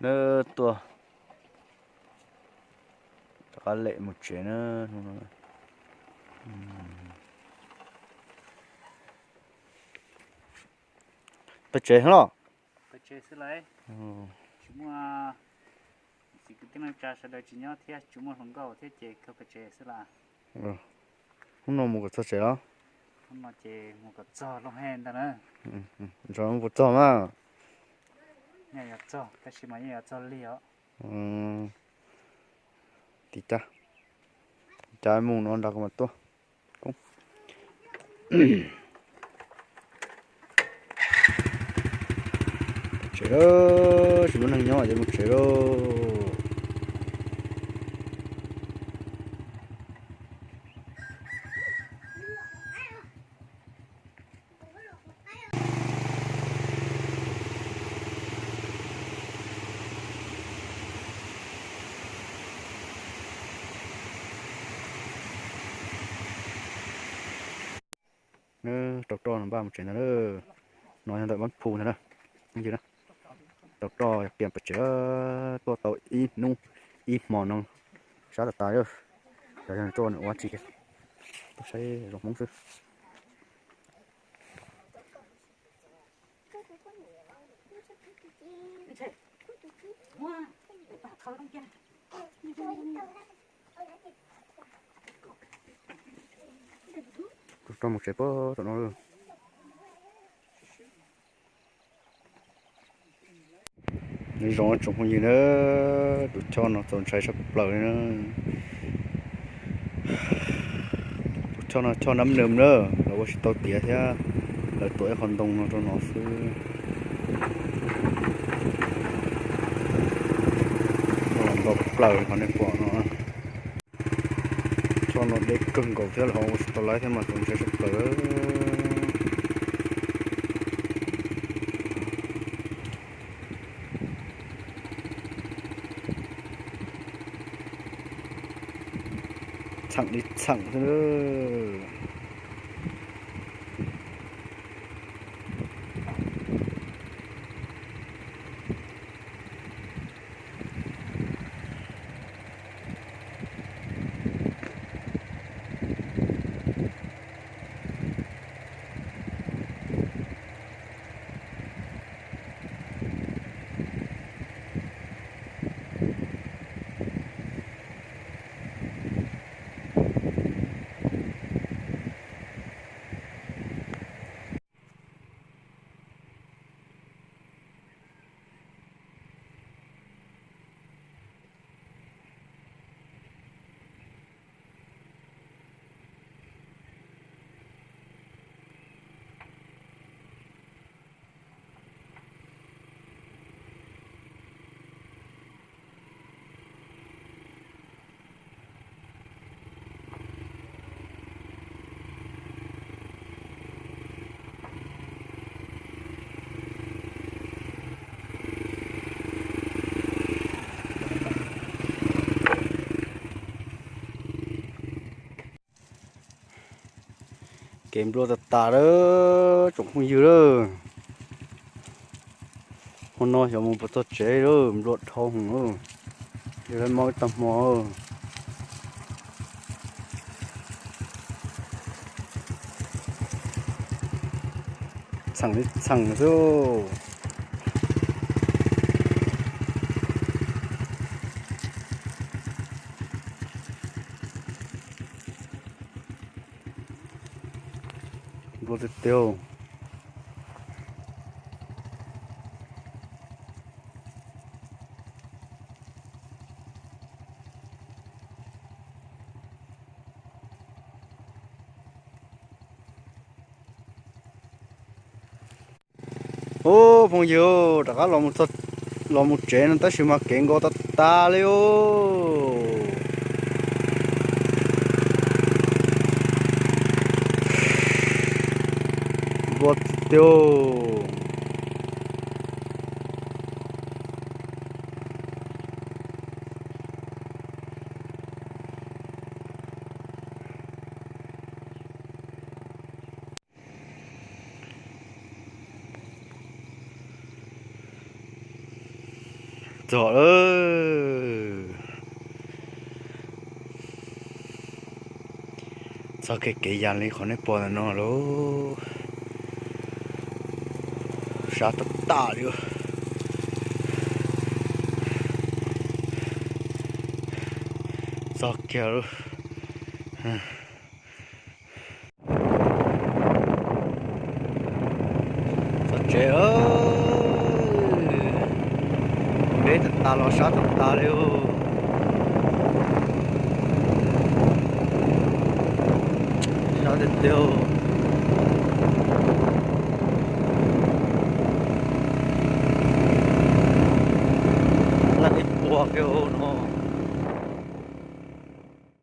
Nab tuaj rov qab lem mus tsev na. Peb tsev los? Tsis muaj, txiv kwv tij neej tsa sawv daws tsis nyob thiab tsis muaj hluas nkauj thiab ces kawg peb tsev xwb las. Hnub no mus kom txog tsev los? Hnub no ces mus kom txog Looj Hej ntag na. Puas txog mas? Yeej yuav txog tab sis mas yeej yuav txog lig os. Tiv cab, tiv cab mus no nrad kuv mam tuaj. Tsev lawm, tsis muaj neeg nyob ces mus tsev lauj. Rau roj no npaj mus tsev ntag na. No yog ntawm Vaj Phu ntag na. Rau roj yog qias pes tsev, tuaj tau ib hnub ib hmo no sab tas tas. Cov yog tuaj nws ua tsis, tuaj saib zoo Hmoob xwb. Rau mus tsev puag tom no. Nyob zoo tsoom phooj ywg na, tus choj no txaus ntshai sab plaws li na. Tus choj no choj nab nws na, lawv ua tsis tau tiav thiab, lawv tuav ib qho ntoo no rau no xwb. Los nto plaws qhov nej pom no. Choj no deb kawg nkaus thiab lawv ho ua tsis tau laiv thiab mas txaus ntshai sab plaws. Txheem li txheem xwb. Kev nplua tas tas lawm tsoom phooj ywg lawm. Hmo no xyov mus puas txog tsev lawm, nplua dhau hwv lawm. Yog lawv mob ib tag hmo. Txheem li txheem xwb. Nplua tiag tiag. Ub, phooj ywg, rov qab los mus tsev no tab sis mas kev nkaus tas tas li os. Nplua tiag. Txog lawm. Txog kev kev yas li qhov nej pom ntawm no lauj. Sab tag tag li. Txog kiag lauj. Txog tsev. Deb tag tas los sab tag tas li. Sab tiag tiag. Laj ib puag kiag no.